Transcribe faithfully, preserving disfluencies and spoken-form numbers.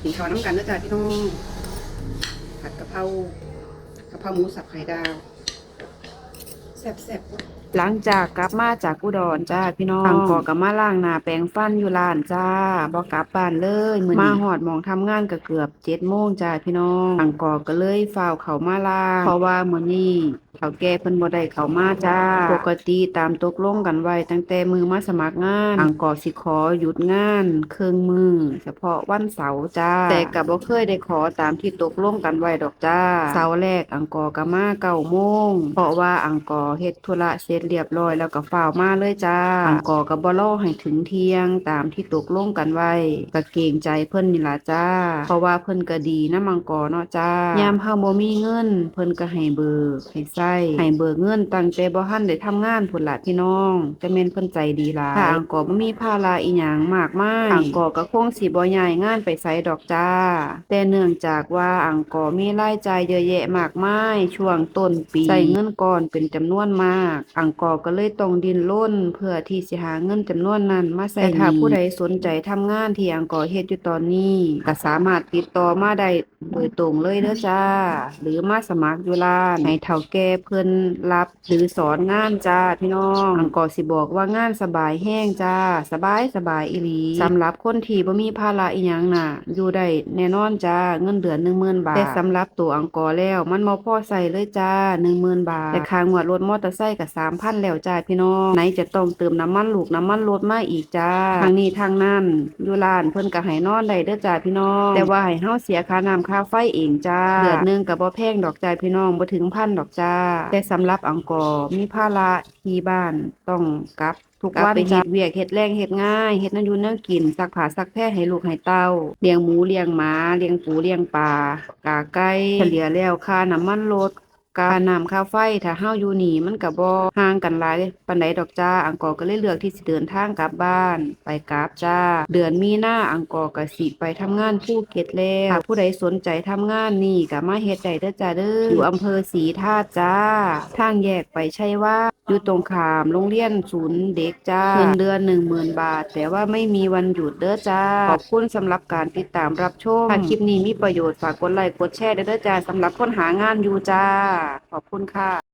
กินข้าวนำกันเด้อจ้าพี่น้อง ผัดกะเพรา กะเพราหมูสับไข่ดาว แซ่บๆ หลังจากกลับมาจากอุดรจ้าพี่น้อง อังกอร์ก็มาล้างหน้าแปรงฟันอยู่ร้านจ้า บ่กลับบ้านเลย มื้อนี้มาฮอดหม้องทำงานก็เกือบเจ็ดโมงจ้าพี่น้อง อังกอร์ก็เลยฟ้าวเข้ามาล้าง เพราะว่ามื้อนี้เฒ่าแก่เพิ่นบ่ได้เข้ามาจ้า ปกติตามตกลงกันไว้ตั้งแต่มื้อมาสมัครงาน อังกอร์สิขอหยุดงานเคิ่งมื้อ เฉพาะวันเสาร์จ้า แต่ก็บ่เคยได้ขอตามที่ตกลงกันไว้ดอกจ้า เสาร์แรกอังกอร์ก็มาเก้าโมง เพราะว่าอังกอร์เฮ็ดธุระเสร็จเรียบร้อยแล้วก็ฟ้าวมาเลยจ้า อังกอร์ก็บ่รอให้ถึงเที่ยงตามที่ตกลงกันไว้ ก็เกรงใจเพิ่นนี่ล่ะจ้า เพราะว่าเพิ่นก็ดีนำอังกอร์เนาะจ้า ยามเฮาบ่มีเงิน เพิ่นก็ให้เบิก ให้ใช้ ให้เบิกเงินตั้งแต่บ่ทันได้ทำงานพู้นล่ะพี่น้อง จั่งแม่นเพิ่นใจดีหลาย ถ้าอังกอร์บ่มีภาระอิหยังมากมาย อังกอร์ก็คงสิบ่ย้ายงานไปไสดอกจ้า แต่เนื่องจากว่าอังกอร์มีรายจ่ายเยอะแยะมากมาย ช่วงต้นปี ใช้เงินก้อนเป็นจำนวนมาก อังกอร์ก็เลยต้องดิ้นรนเพื่อที่สิหาเงินจำนวนนั้นมาใช้หนี้ แต่ถ้าผู้ใดสนใจทำงานที่อังกอร์เฮ็ดอยู่ตอนนี้ ก็สามารถติดต่อมาได้ โดยตรงเลยเด้อจ้า หรือมาสมัครอยู่ร้าน ให้เฒ่าแก่เพิ่นรับหรือสอนงานจ้าพี่น้อง อังกอร์สิบอกว่างานสบายแฮงจ้า สบายสบายอีหลี สำหรับคนที่บ่มีภาระอิหยังน่ะ อยู่ได้แน่นอนจ้า เงินเดือนหนึ่งหมื่นบาท แต่สำหรับตัวอังกอร์แล้ว มันบ่พอใช้เลยจ้า หนึ่งหมื่นบาท แต่ค่างวดรถมอเตอร์ไซค์ก็สามพันแล้วจ้าพี่น้อง ไหนจะต้องเติมน้ำมันลูกน้ำมันรถมาอีกจ้า ทั้งนี้ทั้งนั้น อยู่ร้านเพิ่นก็ให้นอนได้เด้อจ้าพี่น้อง แต่ว่าให้เฮาเสียค่าน้ำค่าไฟเองจ้า เดือนหนึ่งก็บ่แพงดอกจ้าพี่น้อง บ่ถึงพันดอกจ้า แต่สำหรับอังกอร์มีภาระที่บ้านต้องกลับทุกวัน กลับไปเฮ็ดเวียกเฮ็ดแรงเฮ็ดงาน เฮ็ดแนวอยู่แนวกิน ซักผ้าซักแพรให้ลูกให้เต้า เลี้ยงหมูเลี้ยงหมา เลี้ยงปูเลี้ยงปลา กาไก่ เฉลี่ยแล้วค่าน้ำมันรถ ค่าน้ำค่าไฟ ถ้าเฮาอยู่นี่มันก็บ่ห่างกันหลายปานใดดอกจ้า อังกอร์ก็เลยเลือกที่สิเดินทางกลับบ้าน ไปกลับจ้า เดือนมีนาอังกอร์ก็สิไปทำงานภูเก็ตแล้ว ถ้าผู้ใดสนใจทำงานนี่ก็มาเฮ็ดได้เด้อจ้าเด้อ อยู่อำเภอศรีธาตุจ้า ทางแยกไปชัยวา อยู่ตรงข้ามโรงเรียนศูนย์เด็กจ้า เงินเดือนหนึ่งหมื่นบาท แต่ว่าไม่มีวันหยุดเด้อจ้า ขอบคุณสำหรับการติดตามรับชม ถ้าคลิปนี้มีประโยชน์ ฝากกดไลค์กดแชร์เด้อจ้า สำหรับคนหางานอยู่จ้า ขอบคุณค่ะ